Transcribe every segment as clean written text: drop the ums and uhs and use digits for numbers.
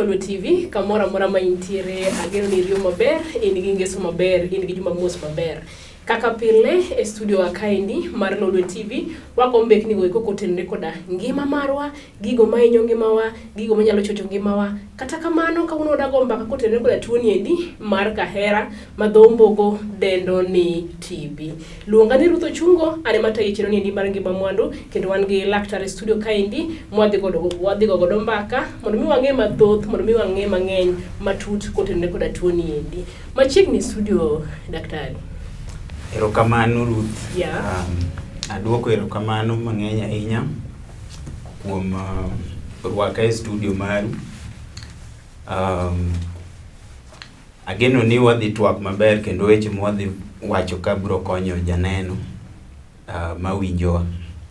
Lolwe TV kamoro amora ma intiere, ageno ni iriyo maber, in gi ngeso maber, in gi jumamos maber. Kaka pile e studio wa kaendi mar Lolwe TV, wago mbekni go eko kotenore koda ngima marwa, gigo mahinyo ngimawa, gigo manyalo chocho ngimawa. Kata kamano, kawuono wadago mbaka kotenore koda tuoni endi mar kahera ma dho ombogo dendo ni TB. Luonga ni Ruth Ochungo, an ema tayo chenro ni endi mar ngima mwandu, kendo wan gi laktar e studio kaendi mwadhi godo wadhi go godo mbaka mondo mi wang'e mathoth, mondo mi wang'e mang'eny matut kotenore koda tuoni endi. Machiegni studio daktari. Erokamano Ruth. Yeah. Aduoko erokamano mang'eny ahinya kuom rwaka e studio maru. Ageno ni wadhi twak maber kendo weche mwadhi wacho ka biro konyo janeno mawinjowa.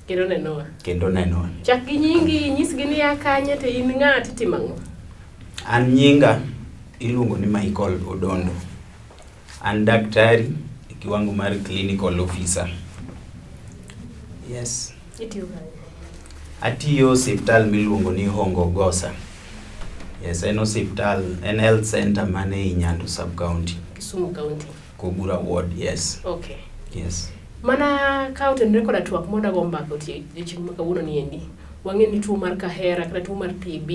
Kendo nenowa. Kendo nenowa. Chak gi nyingi, nyisgi ni ia kanye to in ng'a titimo ang'o? An nyinga iluongo ni Michael Odondo. An daktari e kiwango mar clinical officer. Yes. Itiyo kanye? Atiyo osiptal miluongo ni Hongo Gosa. Yes, en osiptal, en health center man ei Nyando sub county. Kisumu County. Kobura ward, yes. Okay. Yes. Mana ka otenore koda twak mwadago mbaka odiechieng' ma kawuono ni endi, wang'e ni tuo mar kahera kata tuo mar TB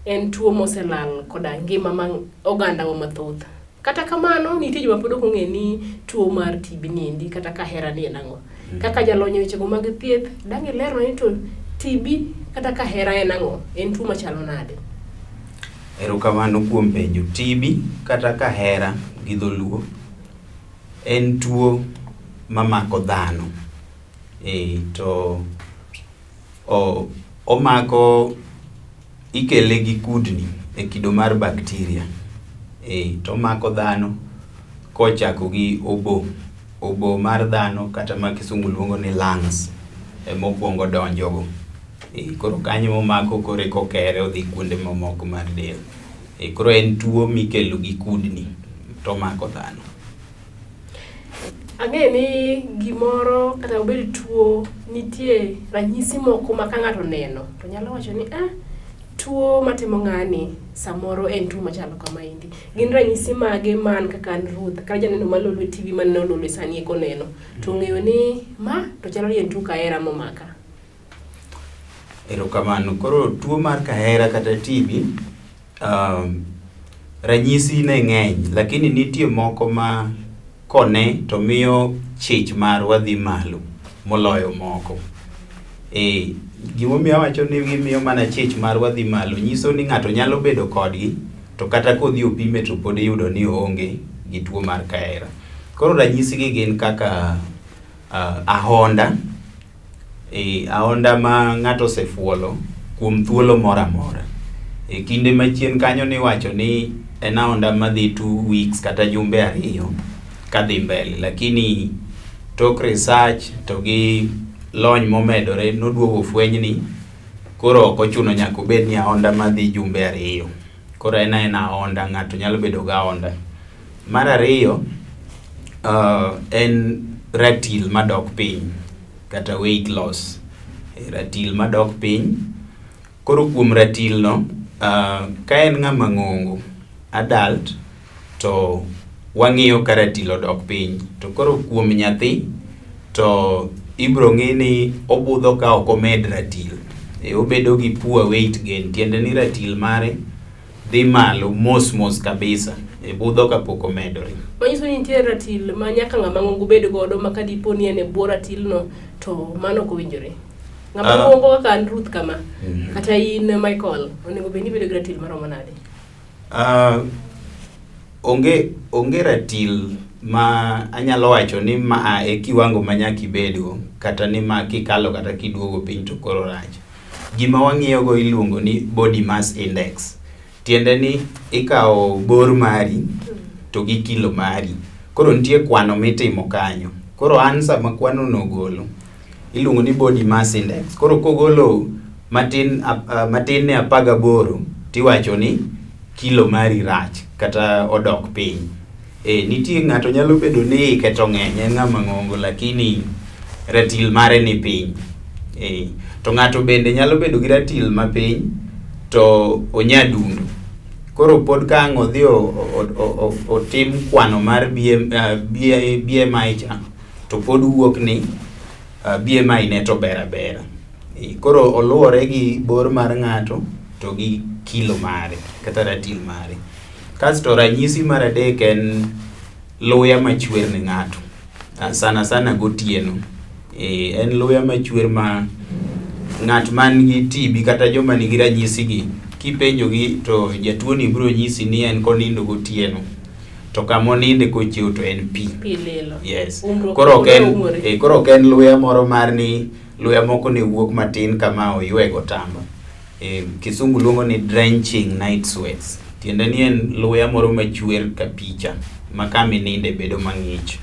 en tuo moselal koda ngima ma ogandawa mathoth. Kata kamano, nitie joma pod ok ong'e ni tuo mar TB ni endi kata kahera ni en ang'o. Kaka jalony e wechego mag thieth, dang' ilerwa ni to TB kata kahera en ang'o? En tuo machalo nade? Erokamano kuom penjo. TB kata kahera gi dholuo en tuo mamako dhano. To omako ikele gi kudni e kido mar bacteria. To omako dhano kochako gi obo. Obo mar dhano kata ma kisungu luongo ni lungs emokwongo donjogo. Koro kanyo omako koro eka okere odhi kuonde mamoko mar del. Koro en tuo mikelo gi kudni tomako dhano. Ang'e ni gimoro kata obed tuo nitie ranyisi moko ma ka ng'ato oneno to nyalo wacho ni ah, tuo matimo ng'ani samoro en tuo machalo kamaendi. Gin ranyisi mage man kaka an Ruth kata janeno mar Lolwe TV maneno Lolwe sani eko neno to ong'eyo ni ma to chalo ni en tuo kahera momaka. Erokamano. Koro tuo mar kahera kata TB, ranyisi ne ng'eny lakini nitie moko ma kone to miyo chich marwa dhi malo moloyo moko. Gimomiyo awacho ni gimiyo mana chich marwa dhi malo nyiso ni ng'ato nyalo bedo kodgi to kata kodhi opime to pod iyudo ni oonge gi tuo mar kahera. Koro ranyisi gi gin kaka ahonda. Ahonda ma ng'ato osefuolo kuom thuolo moro amora. E kinde machien kanyo niwacho ni en ahonda madhi 2 weeks kata jumbe 2 kadhi mbele, lakini tok research to gi lony momedore noduogo fweny ni koro ok ochuno nyaka obed ni ahonda madhi jumbe 2. Koro en aena ahonda, ng'ato nyalo bedo gi ahonda. Mar ariyo, en ratil madok piny kata weight loss. Ratil madok piny. Koro kuom ratil no, ka en ng'ama ng'ongo, adult, to wang'iyo ka ratil odok piny. To koro kuom nyathi, to ibro ng'i ni obudho ka ok omed ratil. Obedo gi poor weight gain, tiende ni ratil mare dhi malo mos mos kabisa. Budho kapok omedore. Manyiso ni nitie ratil ma nyaka ng'ama ng'ongo bed godo ma ka dipo ni en e bwo ratil no to mano ok owinjore. Ng'ama ng'ongo kaka an Ruth kama, kata in Michael, onego bed ni ibedo gi ratil maromo nade? Onge ratil ma anyalo wacho ni ma e kiwango ma nyaka ibedgo kata ni ma kikalo kata kiduogo piny to koro rach. Gima wang'iyo go iluongo ni body mass index. Tiende ni ikawo bor mari to gi kilo mari. Koro nitie kwano mitimo kanyo. Koro an sama kwano no ogolo, iluongo ni body mass index. Koro kogolo matin, matin ne 18 tiwacho ni kilo mari rach kata odok piny. Nitie ng'ato nyalo bedo ni ike to ng'eny en ng'ama ng'ongo lakini ratil mare ni piny. To ng'ato bende nyalo bedo gi ratil mapiny to onyadundo. Koro pod ka ang' odhi otim kwano mar BMI cha, to pod wuok ni BMI ne to ber abera. Koro oluwore gi bor mar ng'ato to gi kilo mare kata ratil mare. Kasto ranyisi mar adek en luya machwer ne ng'ato. Sana sana gotieno. En luya machwer ma ng'at man gi TB kata joma nigi ranyisi gi kipenjo gi to jatuo ni biro nyisi ni en konindo gotieno to kama oninde kochiew to en pi. Pi lilo. Yes. Umruok Koro ok en, umore. koro ok en luya moro mar ni luya moko ne wuok matin kama oywego otamba. Kisungu luongo ni drenching night sweats. Tiende ni en luya moro machwer ka picha ma kama ininde bedo mang'ich.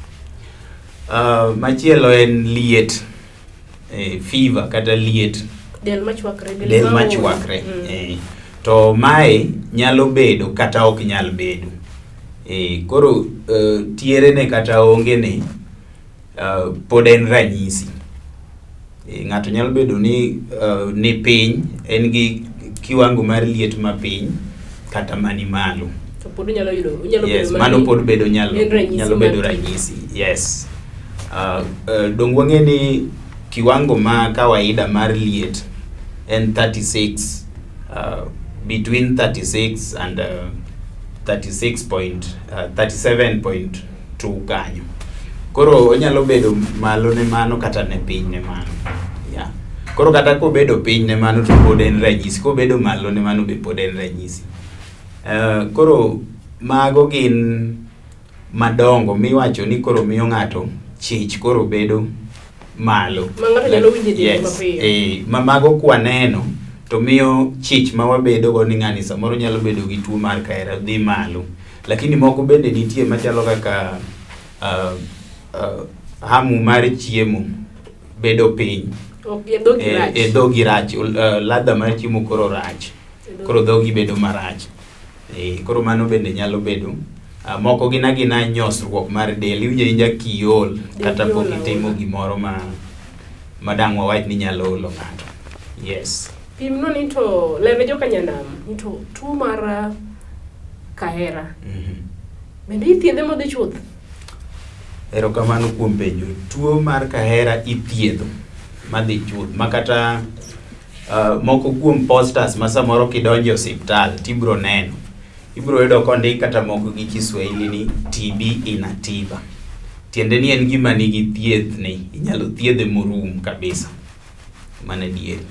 Machielo en liet, fever kata liet. Del machwakre. Del machwakre. To mae nyalo bedo kata ok nyal bedo. Koro tierene kata onge ne pod en ranyisi. Ng'ato nyalo bedo ni ni piny, en gi kiwango mar liet mapiny kata mani malo. To pod onyalo yudo, onyalo Yes, bedo mana mano ni pod bedo nyalo, en ranyisi nyalo bedo mar ranyisi. Yes. Dong wang'e ni kiwango ma kawaida mar liet en 36, between 36 and 37.2 kanyo. Koro onyalo bedo malo ne mano kata ne piny ne mano. Yeah. Koro kata kobedo piny ne mano to pod en ranyisi, kobedo malo ne mano be pod en ranyisi. Koro mago gin madongo miwacho ni koro miyo ng'ato chich koro bedo malo. Ma ng'ato nyalo winjo dende Yes. mapiyo. Ma mago kwaneno to miyo chich ma wabedo go ni ng'ani samoro nyalo bedo gi tuo mar kahera dhi malo. Lakini moko bende nitie machalo kaka hamu mar chiemo bedo piny. Ok, e dhogi rach. E dhogi rach. Ladha mar chiemo koro rach. Koro dhogi bedo marach. Koro mano bende nyalo bedo. Moko gin agina nyosruok mar del, iwinjo awinja kiol Del kata pok kiol itimo aola. gimoro ma dang' wawach ni nyalo olo ng'ato. Yes. Pimno ni to lerne joka nyanam ni to tuo mar kahera. Bende ithiedhe modhi chuth? Erokamano kuom penjo. Tuo mar kahera ithiedho madhi chuth ma kata moko kuom posters ma samoro kidonjo e osiptal tibro neno. Ibro yudo kondik kata moko gi Kiswahili ni TB inatiba. Tiende ni en gima nigi thieth ni inyalo thiedhe morum kabisa. Mano adieri.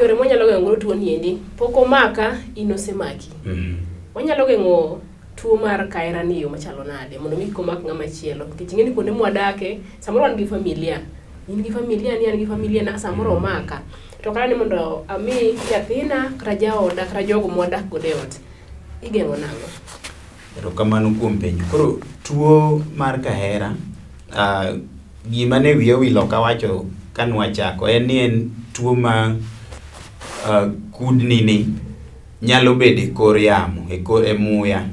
Yore mwanyalo geng'o godo tuo ni endi pok omaka in osemaki. Wanyalo geng'o tuo mar kahera ni e yo machalo nade mondo mi kik omak ng'ama chielo? Nikech ing'e ni kuonde mwadake samoro wan gi familia, in gi familia ni an gi familia na samoro omaka. To kata ni mondo ami nyathina kata jaoda kata jogo mwadak godo e ot, igeng'o nang'o? Erokamano kuom penjo. Koro tuo mar kahera, gima ne wiya owil ok awacho ka nwachako en ni en tuo ma kudni ni nyalo bedo e kor yamo, e muya.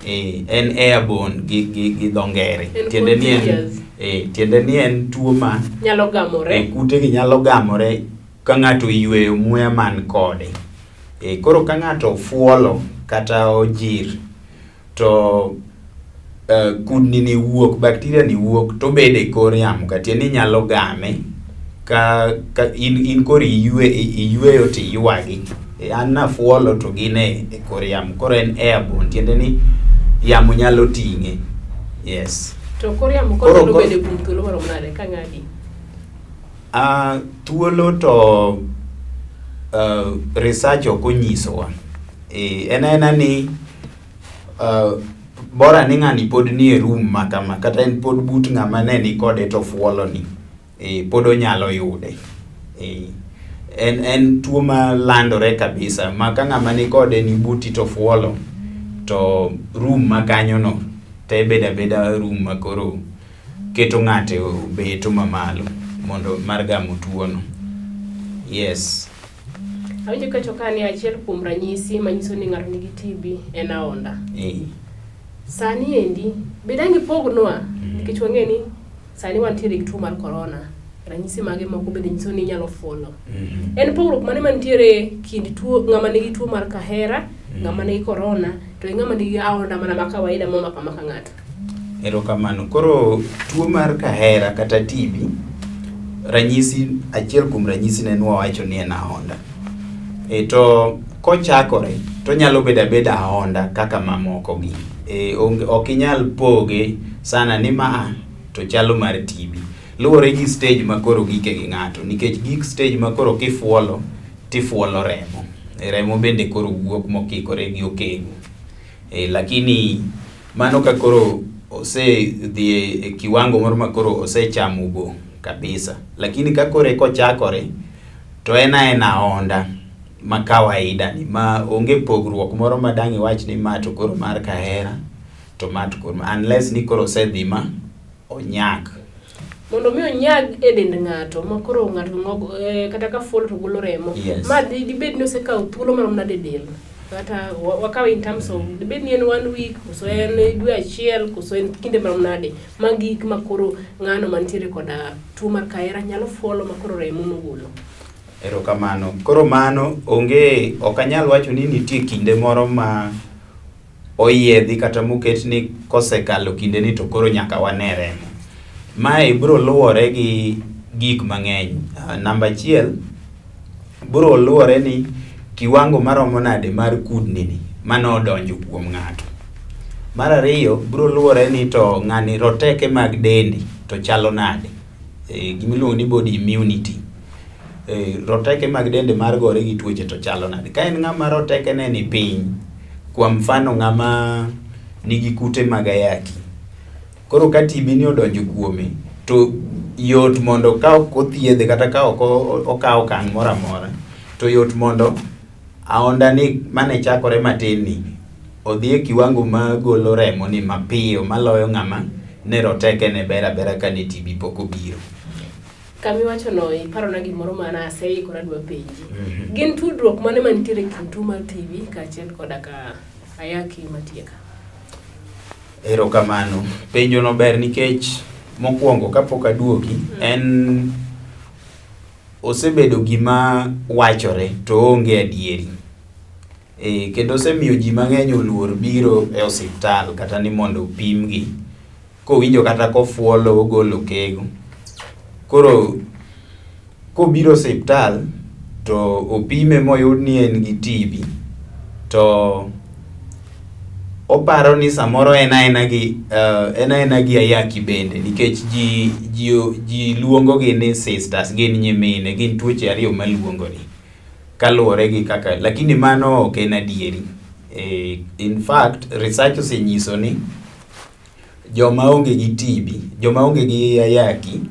En airborne gi dho ngere. En Tiende ni en, contagious. tiende ni en tuo ma nyalo gamore. Kute gi nyalo gamore ka ng'ato oyweyo muya man kode. Koro ka ng'ato ofuolo kata ojir to kudni ni wuok, bakteria ni wuok to bedo e kor yamo ka, tiende ni nyalo game ka in koro iyweyo to iywagi. An nafuolo to gin e kor yamo, koro en airborne, tiende ni yamo nyalo ting'e. Yes. To kor yamo Koro koro nyalo bedo kuom thuolo marom nade ka ng'adi? Thuolo to research ok onyisowa. En aena ni bora ni ng'ani pod ni e room ma kama, kata en pod but ng'ama ne ni kode to fuolo ni, pod onyalo yude. En tuo ma landore kabisa, ma ka ng'ama ni kode ni buti to fuolo, to room ma kanyo no te bedo abeda room ma koro keto ng'ato e beto mamalo mondo mar gamo tuo no. Yes. Awinjo kacho ka ni achiel kuom ranyisi manyiso ni ng'ato nigi TB en aonda. Sani endi, be dang' ipognwa? Nikech wang'e ni sani wantiere gi tuo mar corona. Ranyisi mage moko bende nyiso ni inyalo fuolo. En pogruok mane mantiere kind tuo ng'ama nigi tuo mar kahera Ng'ama nigi korona to gi ng'ama nigi ahonda mana ma kawaida momako amaka ng'ato. Erokamano. Koro tuo mar kahera kata TB, ranyisi achiel kuom ranyisi ne nwawacho ni en ahonda. E to kochakore to onyalo bedo abeda ahonda kaka mamoko gi. E, ok inyal poge sana ni ma to chalo mar TB. Luwore gi stage ma koro gike gi ng'ato nikech gik stage ma koro kifuolo tifuolo remo. E, remo bende koro wuok mokikore gi okego. E, lakini mano ka koro osedhi e kiwango moro ma koro osechamo bo kabisa. Lakini ka koro eka ochakore to en aena ahonda ma kawaida ni ma onge pogruok moro ma dang' iwach ni ma to koro mar kahera to ma to koro unless ni koro osedhi ma onyak. Mondo mi onyag e dend ng'ato ma koro ng'ato ng'ogo kata ka fuolo to golo remo. Yes. Ma dibed ni osekawo thuolo marom nade e del? Kata wakawe in terms of dibed ni en one week koso en dwe achiel koso en kinde marom nade ma gik ma koro ng'ano mantiere koda tuo mar kahera nyalo fuolo ma koro remo mogolo. Erokamano. Koro mano onge ok anyal wacho ni nitie kinde moro ma oyiedhi kata moket ni kosekalo kinde ni to koro nyaka wane remo. Mae biro luwore gi gik mang'eny. Namba achiel, biro luwore ni kiwango maromo nade mar kudni ni manodonjo kuom ng'ato. Mar ariyo, biro luwore ni to ng'ani roteke mag dende to chalo nade. Gimiluongo ni body immunity. Roteke mag dende mar gore gi tuoche to chalo nade. Ka en ng'ama roteke ne ni piny, kwa mfano ng'ama nigi kute mag ayaki, koro ka TB ni odonjo kuome, to yot mondo ka ok othiedhe kata ka ok okawo okang' moro amora, to yot mondo ahonda ni mane chakore matin ni odhi e kiwango magolo remo ni mapiyo maloyo ng'ama ne roteke ne ber abera kane TB pok obiro. Kamiwacho no iparona gimoro mane aseikora adwa penji. Gin tudruok mane mantiere e kind tuo mar TB kaachiel koda ka ayaki matieka? Erokamano. Penjo no ber nikech mokwongo kapok aduoki, en osebedo gima wachore to oonge adieri. Kendo osemiyo ji mang'eny oluor biro e osiptal kata ni mondo opimgi. Kowinjo kata kofuolo ogolo okego. Koro kobiro osiptal to opime moyud ni en gi TB to oparo ni samoro en aena gi en aena gi ayaki bende nikech ji luongo gi ni sisters gin nyimine gin tuoche ariyo maluongore kaluwore gi kaka lakini mano ok en adieri. In fact research osenyiso ni joma onge gi TB, joma onge gi ayaki,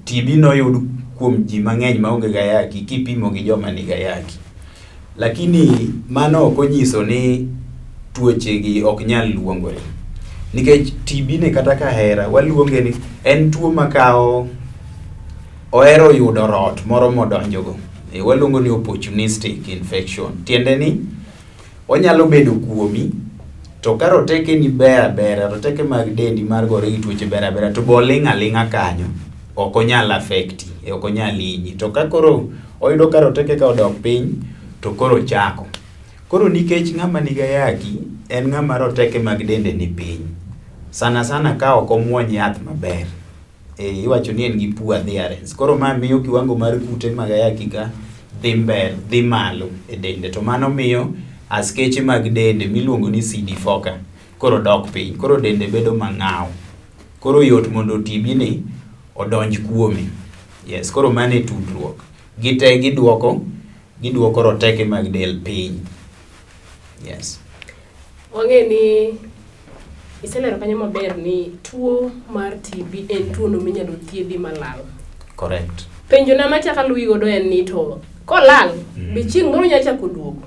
TB noyud kuom ji mang'eny maonge gi ayaki kipimo gi joma nigi ayaki. Lakini mano ok onyiso ni tuoche gi ok nyal luongore. Nikech TB ni kata kahera waluonge ni en tuo makawo ohero yudo rot moro modonjogo. Waluongo ni opportunistic infection. Tiende ni onyalo bedo kuomi to ka roteke ni ber abera, roteke mag dendi mar gore gi tuoche ber abera to bo ling' aling'a kanyo, ok onyal affect, ok onyal hinyi. To ka koro oyudo ka roteke ka odok piny to koro chako. Koro nikech ng'ama nigi ayaki en ng'ama roteke mag dende ni piny. Sana sana ka ok omuony yath maber. Iwacho ni en gi poor adherence. Koro ma miyo kiwango mar kute mag ayaki ka dhi mbele, dhi malo e dende. To mano miyo askeche mag dende miluongo ni CD4 ka koro dok piny. Koro dende bedo mang'aw. Koro yot mondo TB ni odonj kuome. Yes, koro mano e tudruok. Gite giduoko roteke mag del piny. Yes. Wang'e ni iselero kanyo maber ni tuo mar TB en tuo no minyalo thiedhi malal. Correct. Penjo na machako aluwi godo en ni to kolal, be chieng' moro nyalo chako duogo?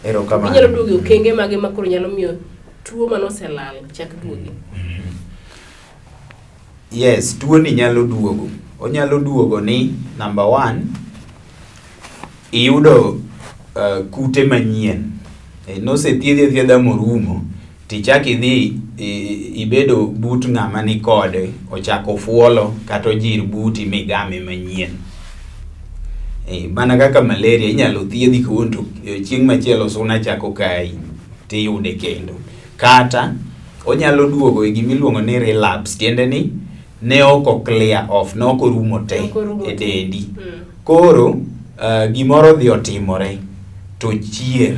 Erokamano. Inyalo duogo e okenge mage ma koro nyalo miyo tuo manoselal chak duogi? Yes, tuo ni nyalo duogo. Onyalo duogo ni number one, iyudo kute manyien. Nosethiedhi athiedha morumo, tichak idhi ibedo but ng'ama ni kode, ochako fuolo kata ojir buti migame manyien. Mana kaka malaria inyalo thiedhi kawuono to chieng' machielo suna chako kayi tiyude kendo. Kata onyalo duogo e gimiluongo ni relapse, tiende ni ne ok o clear off, ne ok orumo te e dendi. Koro gimoro odhi otimore to chier.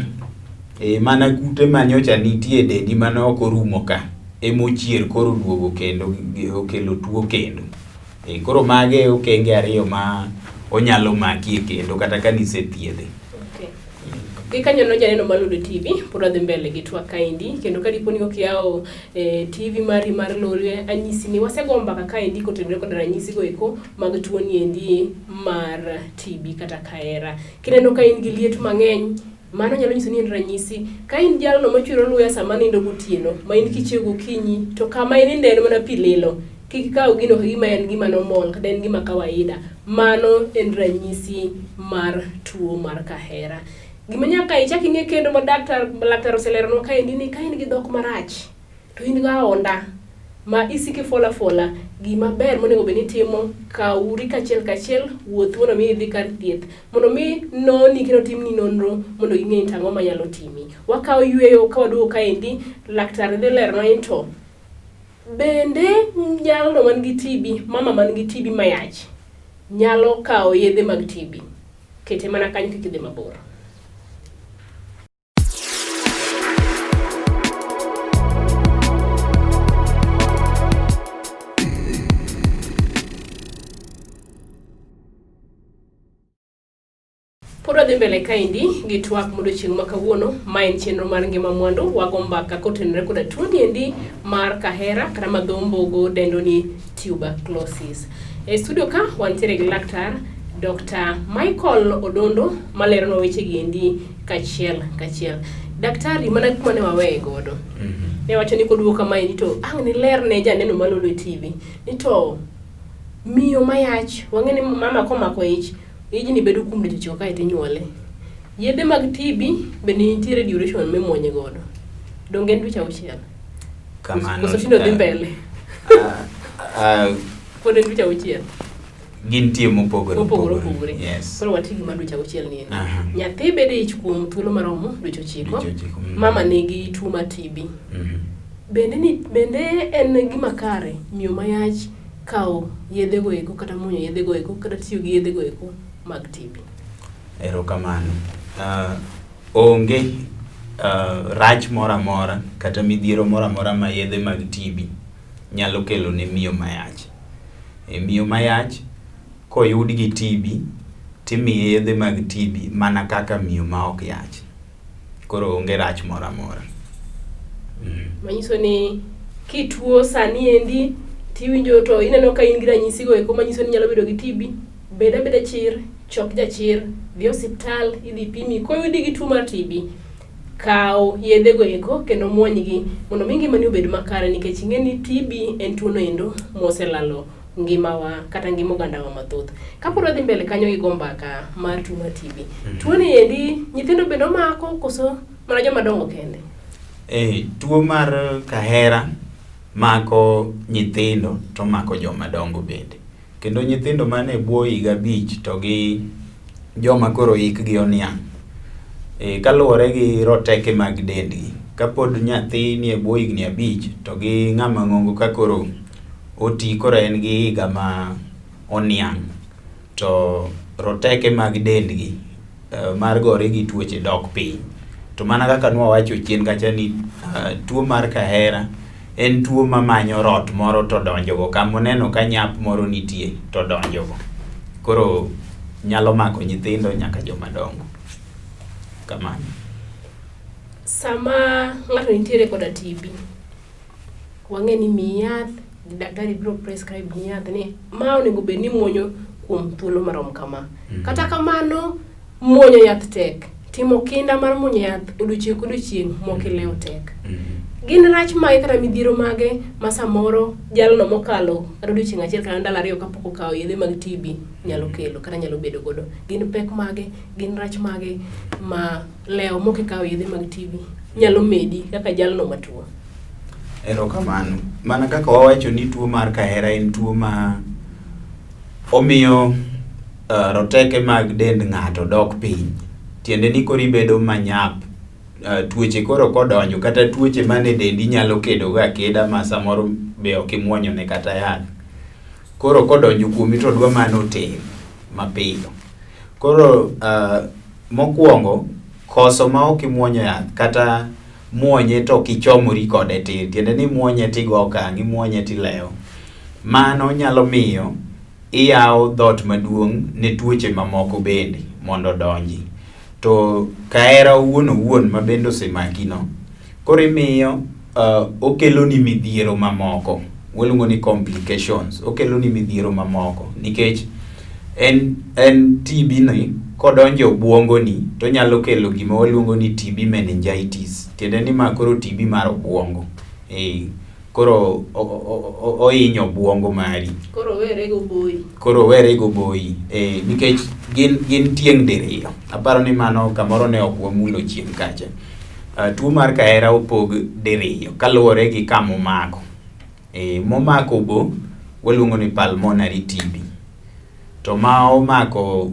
Mana kute manyocha nitie e dendi mane ok orumo ka emochier koro oduogo kendo okelo tuo kendo. Koro mage e okenge ariyo ma onyalo makie kendo kata ka nisethiedhe. Okay. Gikanyono janeno mar Lolwe TV pod wadhi mbele gi twak kaendi kendo ka dipo ni ok iyawo TV mari mar Lolwe anyisi ni wasego mbaka kaendi kotenore kod ranyisi go eko mag tuo ni endi mar TB kata kahera. Kineno ka in gi liet mang'eny mano nyalo nyiso ni en ranyisi. Ka in jalno machwero luya sama nindo gotieno ma in kichiew gokinyi to kama ininde en mana pi lilo, kik ikaw gino ka gima en gima normal kata en gima kawaida. Mano en ranyisi mar tuo mar kahera. Gima nyaka ichak ing'e kendo ma laktar oseleronwa kaendi ni ka in gi dhok marach to in gi ahonda ma isiko ifola fola, gima ber monego bed ni itimo, kawri kachiel kachiel, wuoth mondo mi idhi kar thieth mondo mi noni kendo timni nonro mondo ging'e ni to ang'o manyalo timi. Wakawo yueyo ka waduogo kaendi, laktar dhi leronwa ni to bende jalno man gi TB, mama man gi TB mayach nyalo kawo yedhe mag TB. Kete mana kanyo kik idhi mabor. Pod wadhi mbele kaendi gi twak modiochieng' ma kawuono, ma en chenro mar ngima mwandu. Wago mbaka kotenore koda tuo ni endi mar kahera kata ma dho mbogo dendo ni tuberculosis. E studio ka wantiere gi laktar Dr. Michael Odondo maleronwa weche gi endi kachiel kachiel. Daktari, mana kuma ne waweye godo. Ne wacho ni koduogo kamaendi to ang' niler ne janeno ma Lolwe TV ni to miyo mayach, wang'e ni mama komako ich, ijni bedo kuom dweche ochiko kaeto inyuole. Yedhe mag TB bende nitiere duration mimuonye godo. Donge en dweche auchiel? Kamano. Koso tinde odhi mbele? Pod en dweche auchiel. Gintie mopogore Mopogore opogore. Yes. Koro wati gi mar dweche auchiel ni endi. Aha. Nyathi bedo e ich kuom thuolo maromo dweche ochiko. Dweche ochiko. Mama nigi tuo mar TB. Bende en gima kare miyo mayach kawo yedhe go eko kata muonyo yedhe go eko kata tiyo gi yedhe go eko mag TB? Erokamano. Onge rach moro amora kata midhiero moro amora ma yedhe mag TB nyalo kelo ne miyo mayach. Miyo mayach koyud gi TB timiye yedhe mag TB mana kaka miyo ma ok yach. Koro onge rach moro amora. Manyiso ni kituo sani endi tiwinjo to ineno ka in gi ranyisi go eko manyiso ni inyalo bedo gi TB, bed abeda chir, chok jachir, dhi osiptal, idhi pimi. Koyudi gi tuo mar TB, kaw yedhe go eko kendo muonygi mondo mi ngimani obed makare nikech ing'e ni TB en tuo no endo moselalo ngimawa kata ngima ogandawa mathoth. Kapod wadhi mbele kanyo gi go mbaka mar tuo mar TB, tuo ni endi nyithindo bende omako koso mana joma dongo kende? Tuo mar kahera mako nyithindo to mako joma dongo bende. Kendo nyithindo man e bwo higa 5 to gi joma koro hikgi oniang'. Kaluwore gi roteke mag dendgi, kapod nyathi nie bwo higni 5 to gi ng'ama ng'ongo ka koro oti koro en gi higa ma oniang' to roteke mag dendgi mar gore gi tuoche dok piny. To mana kaka nwawacho chien kacha ni tuo mar kahera en tuo mamanyo rot moro to donjogo kama oneno ka nyap moro nitie to donjogo. Koro nyalo mako nyithindo nyaka joma dongo. Kamano. Sama ng'ato nitiere koda TB, wang'e ni miyi yath, daktari biro prescribe ni yath ni ma onego bed ni muonyo kuom thuolo marom kama. Kata kamano, muonyo yath tek. Timo kinda mar muonyo yath odiochieng' kodiochieng' mok ilewo tek. Gin rach mage kata midhiero mage ma samoro jalno mokalo kata odiochieng' achiel kata ndalo ariyo kapok okawo yedhe mag TB nyalo kelo kata nyalo bedo godo? Gin pek mage, gin rach mage ma lewo mok ikawo yedhe mag TB nyalo medi kaka jalno matuo? Erokamano. Mana kaka wawacho ni tuo mar kahera en tuo ma omiyo Roteke mag dend ng'ato dok piny. Tiende ni koro ibedo manyap. Tuoche koro kodonjo kata tuoche mane dendi nyalo kedo go akeda ma samoro be ok imuonyo ne kata yath. Koro kodonjo kuomi to dwa mana oter mapiyo. Koro mokwongo, koso ma ok imuonyo yath kata muonye to ok ichomori kode tir. Tiende ni imuonye tigo okang', imuonye tilewo. Mano nyalo miyo iyawo dhoot maduong' ne tuoche mamoko bende mondo odonji. To kahera owuon owuon ma bende osemaki no, koro imiyo okeloni midhiero mamoko. Waluongo ni complications. Okeloni midhiero mamoko nikech en TB ni kodonjo e obwongoni to onyalo kelo gima waluongo ni TB meningitis. Tiende ni ma koro TB mar obwongo. Koro ohinyo obwongo mari. Koro owere goboyi. Koro owere goboyi. Nikech gin tieng' diriyo. Aparo ni mano kamoro ne ok wamulo chien kacha. Tuo mar kahera opog diriyo kaluwore gi kama omako. Momako obo waluongo ni pulmonary TB. To ma omako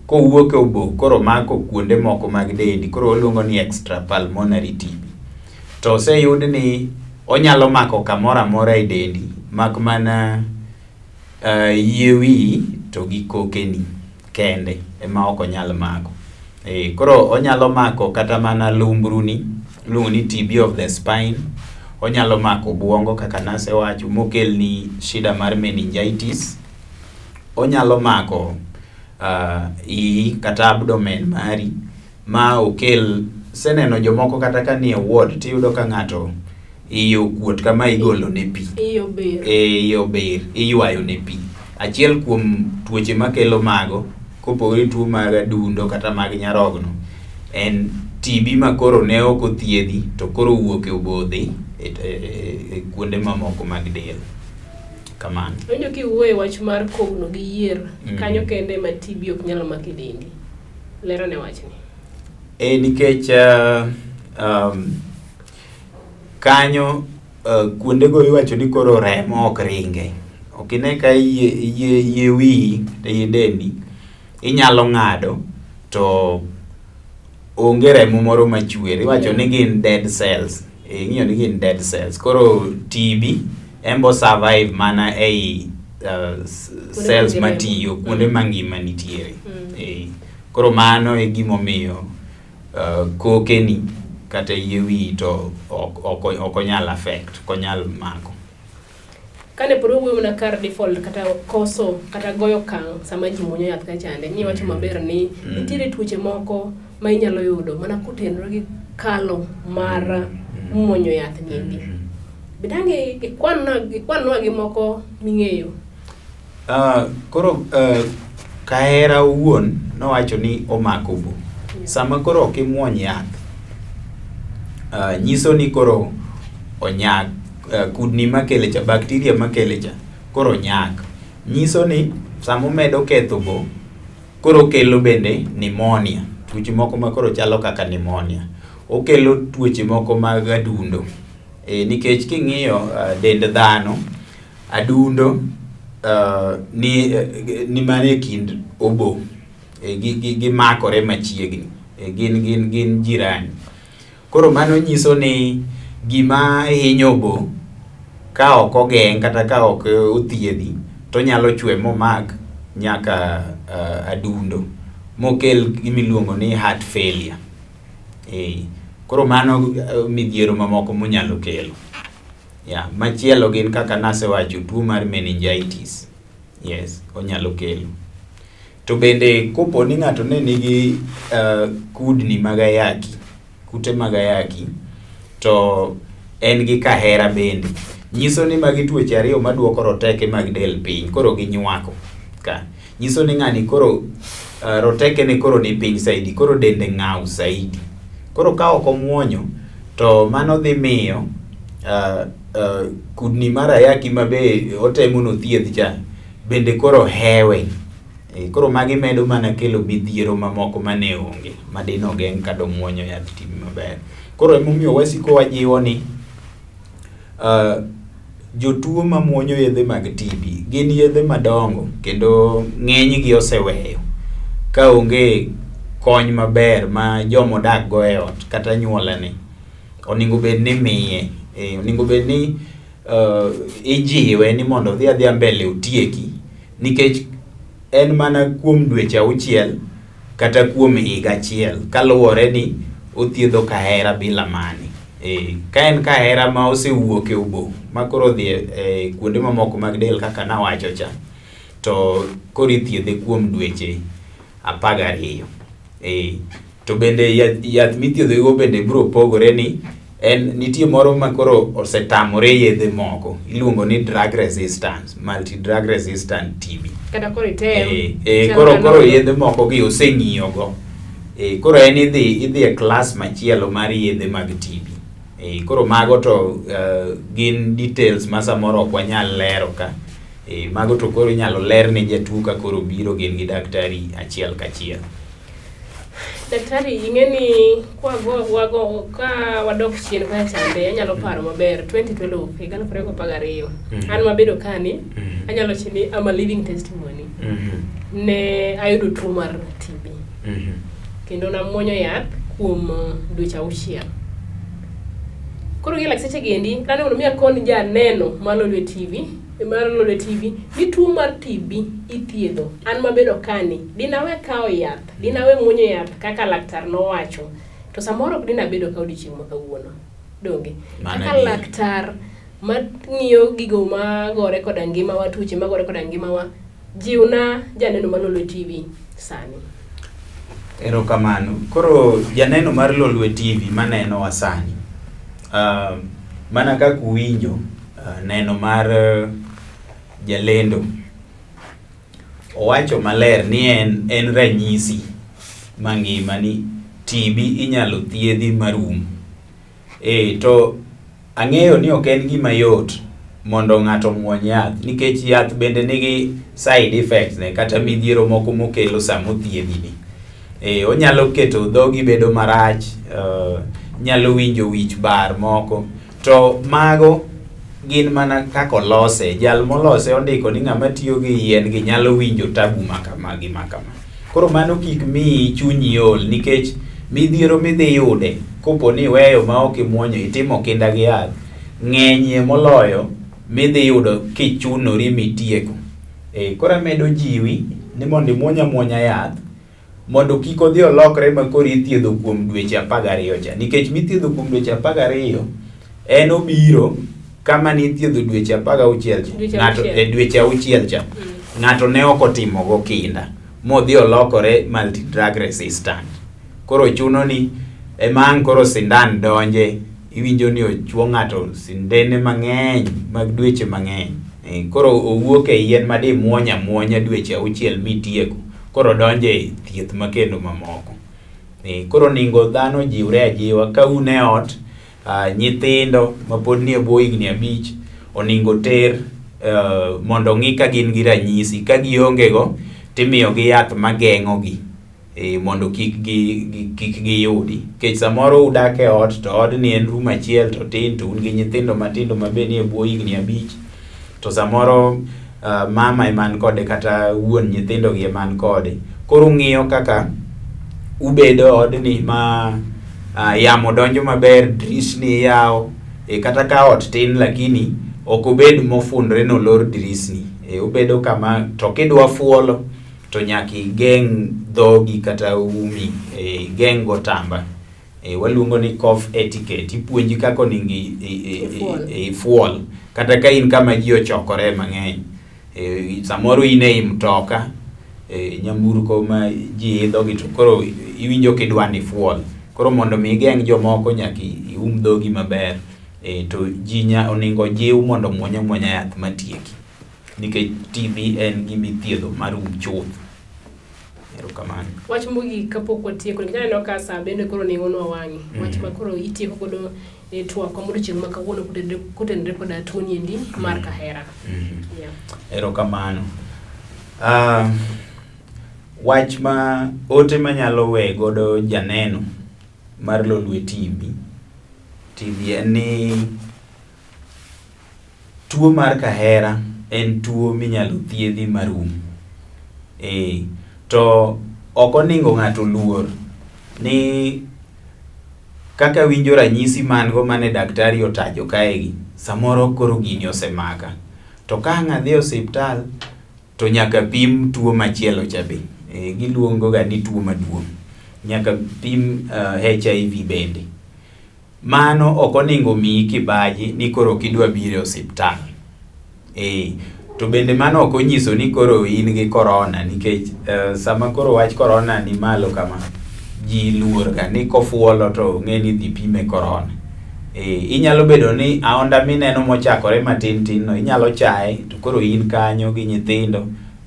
kowuok e obo koro omako kuonde moko mag dendi koro waluongo ni extra pulmonary TB. To oseyud ni onyalo mako kamoro amora e dendi mak mana yie wiyi to gi kokeni kende ema ok onyal mako. Koro onyalo mako kata mana lumbruni, iluongo ni TB of the spine. Onyalo mako obwongo kaka nasewacho mokelni shida mar meningitis. Onyalo mako iyi kata abdomen mari ma okel. Aseneno jomoko kata ka nie ward tiyudo ka ng'ato iye okuot kama igolo ne pi. Iye obir. Iye obir, iywayo ne pi. Achiel kuom tuoche makelo mago, kopogore gi tuo mag adundo kata mag nyarogno, en TB ma koro ne ok othiedhi to koro owuok e obo odhi e kuonde mamoko mag del. Kamano. Awinjo kiwuoyo e wach mar kogno gi yier, kanyo kende ma TB ok nyal mako e dendi. Ler ane wachni. Nikech kanyo kuondego iwacho ni koro remo ok ringe. Ok ine ka yie wiyi kata yie dendi inyalo ng'ado to onge remo moro machwer. Iwacho ni gin dead cells. Ing'iyo ni gin dead cells. Koro TB en bo survive mana ei cells matiyo kuonde ma ngima nitiere. Koro mano e gimomiyo kokeni kata yie wiyi to ok onyal affect, ok onyal mako. Kane pod wawuoyo mana kar default kata koso kata goyo okang' sama ji muonyo yath kachande, niwacho maber ni nitiere tuoche moko ma inyalo yudo mana kotenore gi kalo mar muonyo yath niendi. Be dang' ikwanwa gi moko ming'eyo? Koro kahera owuon nowacho ni omako obo. Sama koro ok imuony yath, nyiso ni koro onyak, kudni makele cha, bacteria makele cha koro nyak. Nyiso ni sama omedo ketho obo, koro okelo bende pneumonia, tuoche moko ma koro chalo kaka pneumonia. Okelo tuoche moko mag adundo. Nikech king'iyo dend dhano, adundo ni mana e kind obo. Gimakore machiegni. Gin jirani. Koro mano nyiso ni gima hinyo obo ka ok ogeng' kata ka ok othiedhi to onyalo chwe momak nyaka adundo mokel gima iluongo ni heart failure. Koro mano midhiero mamoko monyalo kelo. Machielo gin kaka nasewacho tuo mar meningitis. Yes, onyalo kelo. To bende kopo ni ng'ato ne nigi kudni mag ayaki, kute mag ayaki, to en gi kahera bende. Nyiso ni magi tuoche ariyo maduoko roteke mag del piny, koro ginywako ka. Nyiso ni ng'ani koro roteke ne koro ni piny saidi, koro dende ng'aw saidi. Koro ka ok omuonyo, to mano dhi miyo kudni mar ayaki ma be otemo nothiedh cha, bende koro hewe. Koro magi medo mana kelo midhiero mamoko mane onge, ma dine ogeng' ka domuonyo yadh TB maber. Koro emomiyo wasiko wajiwo ni Jotuo mamuonyo yedhe mag TB gin yedhe madongo kendo ng'enygi oseweyo ka onge kony maber ma jomodak go e ot kata anyuolane onego bed ni miye. Onego bed ni ijiwe ni mondo odhi adhiya mbele otieki nikech en mana kuom dweche auchiel kata kuom higa achiel kaluwore ni othiedho kahera bila mane. Ka en kahera ma osewuok e obo ma koro odhi e kuonde mamoko mag del kaka nawacho cha, to koro ithiedhe kuom dweche 12. To bende yath mithiedho go bende biro pogore ni en nitie moro ma koro osetamore yedhe moko iluongo ni drug resistance, multi drug resistant TB. Kata koro item. Koro yedhe moko gi oseng'iyo go. Koro en idhi e class machielo mar yedhe mag TB. Koro mago to gin details ma samoro ok wanyal lero ka. Mago to koro inyalo ler ne jatuo ka koro biro gin gi daktari achiel kachiel. Daktari, ing'e ni ka wadok chien kacha chande, anyalo paro maber 2012, higa 2012. An mabedo kani, anyalo wacho ni I'm a living testimony. Ne ayudo tuo mar TB. Kendo namuonyo yath kuom dweche auchiel. Koro gi lakteche gi endi, nane mondo mi akon janeno mar Lolwe TV, mar Lolwe TV, ni tuo mar TB ithiedho. An mabedo kani, dinawe kawo yath, dinawe muonyo yath kaka laktar nowacho, to samoro ok dina bedo ka odiochieng' ma kawuono. Donge? Kaka laktar mang'iyo gigo magore koda ngimawa, tuoche magore koda ngimawa, jiwna janeno mar Lolwe TV sani. Erokamano. Koro janeno mar Lolwe TV manenowa sani, mana kaka uwinjo neno mar jalendo, owacho maler ni en ranyisi mangima ni TB inyalo thiedhi marum. To ang'eyo ni ok en gima yot mondo ng'ato omuony yath nikech yath bende nigi side effects ne kata midhiero moko mokelo sama othiedhi ni. Onyalo keto dhogi bedo marach, nyalo winjo wich bar moko, to mago gin mana kaka olose. Jal molose ondiko ni ng'ama tiyo gi yien gi nyalo winjo tabu makama gi makama. Koro mano kik miyi chunyi ol nikech midhiero midhi yude kopo ni iweyo ma ok imuonyo itimo kinda gi yath ng'enyie moloyo midhi yudo kichunori mitieko. Koro amedo jiwi ni mondo imuony amuonya yath mondo kik odhi olokre ma koro ithiedho kuom dweche 12 cha, nikech mithiedho kuom dweche 12 en obiro kama nithiedho dweche 16 cha, ng'ato e dweche auchiel cha ng'ato ne ok otimo go kinda modhi olokore multi drug resistant. Koro chuno ni ema ang' koro sindan donje, iwinjo ni ochuo ng'ato sindene mang'eny mag dweche mang'eny. Koro owuok e yien ma dimuony amuonya dweche auchiel mitieko, koro donje e thieth makendo mamoko. Koro oningo dhano ojiwre ajiwa ka un e ot, nyithindo mapod nie bwo higni 5 oningo ter mondo ong'i ka gin gi ranyisi, ka gionge go timiyogi yath mageng'o gi mondo kik giyudi. Nikech samoro udak e ot to odni en room achiel to tin to un gi nyithindo matindo ma be nie bwo higni 5 to samoro mama ema ni kode kata wuon nyithindo gi ema ni kode. Koro ung'iyo kaka ubedo odni ma yamo donjo maber, dirisni iyawo, kata ka ot tin lakini ok obed mofundre nolor dirisni. Obedo kama to kidwa fuolo to nyaka igeng' dhogi kata umi, igeng' gotamba. Waluongo ni cough etiquette, ipuonji kaka onego ifuol kata ka in kama ji ochokore mang'eny. Samoro in ei mtoka, nyamburko ma ji idho gi to koro iwinjo kidwa ni ifuol. Koro mondo mi igeng' jomoko nyaka ium dhogi maber. To ji oningo jiw mondo omuony amuonya yath matieki. Nikech TB en gima ithiedho marum chuth. Erokamano. Wach mogik kapok watieko, nikech aneno ka saa bende koro ning'onwa wang'e. Wach ma koro itieko godo e twak ma odiochieng' ma kawuono kotenore koda tuo ni endi mar kahera. Erokamano. Wach ma ote manyalo we godo janeno mar Lolwe TV en ni tuo Tuo mar kahera en tuo minyalo thiedhi marum. Ee, to ok oningo ng'ato luor ni kaka winjo ranyisi man go mane daktari otajo kaegi, samoro koro gini osemaka. To ka ang' adhi e osiptal to nyaka pim tuo machielo cha be. E, giluongo ga ni tuo maduong'. Nyaka pim HIV bende. Mano ok oningo miyi kibaji ni koro ok idwa biro e osiptal. Ee, to bende mano ok onyiso ni koro in gi korona nikech sama koro wach korona ni malo kama, ji luor ga ni kofuolo to ong'e ni idhi pime korona. Ee, inyalo bedo ni aonda mineno mochakore matin tin no inyalo chaye to koro in kanyo gi nyithindo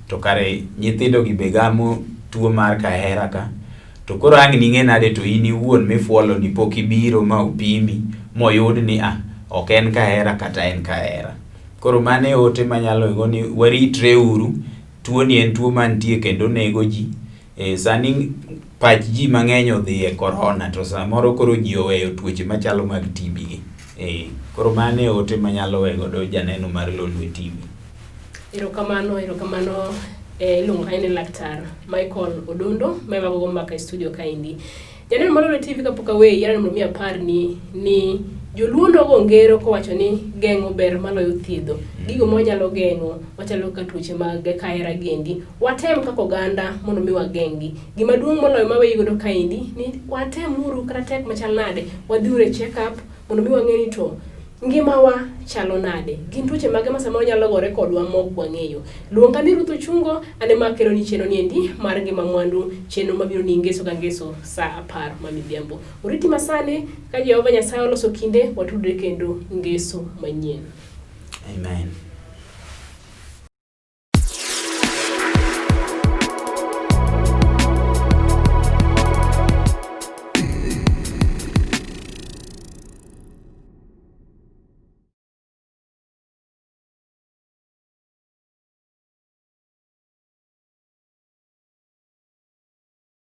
to kare nyithindo gi be gamo tuo mar kahera ka. To koro ang' ning'e nade to in iwuon mifuolo ni pok ibiro ma opimi moyud ni ah, ok en kahera kata en kahera. Koro mano e ote manyalo go ni waritre uru, tuo ni en tuo mantie kendo nego ji. E, sani pach ji mang'eny odhi e korona to samoro koro ji oweyo tuoche machalo mag TB gi. E, koro mano e ote manyalo we godo janeno mar Lolwe TV. Erokamano, erokamano iluongo kanyo ni Laktar Michael Odondo ma ema gogo mbaka e studio kaendi. Janeno mar Lolwe TV kapok aweyi, aneno mondo mi aparni ni joluo nogo ngero kowacho ni geng'o ber maloyo thiedho. Gigo ma wanyalo geng'o machalo kaka tuoche mag kahera gendi, watem kaka oganda mondo mi wageng'gi. Gima duong' moloyo maweyi godo kaendi ni watem uru kata tek machal nade, wadhiuru e check up mondo mi wang'e ni to ngimawa chalo nade, gin tuoche mage ma samoro nyalo gore kodwa mok wang'eyo. Luonga ni Ruth Ochungo, an ema akelo ni chenro niendi mar ngima mwandu, chenro mabiro ni ngeso ka ngeso saa 10 ma midhiambo. Oriti masani ka Jehova Nyasaye oloso kinde, watudre kendo ngeso manyien. Amen.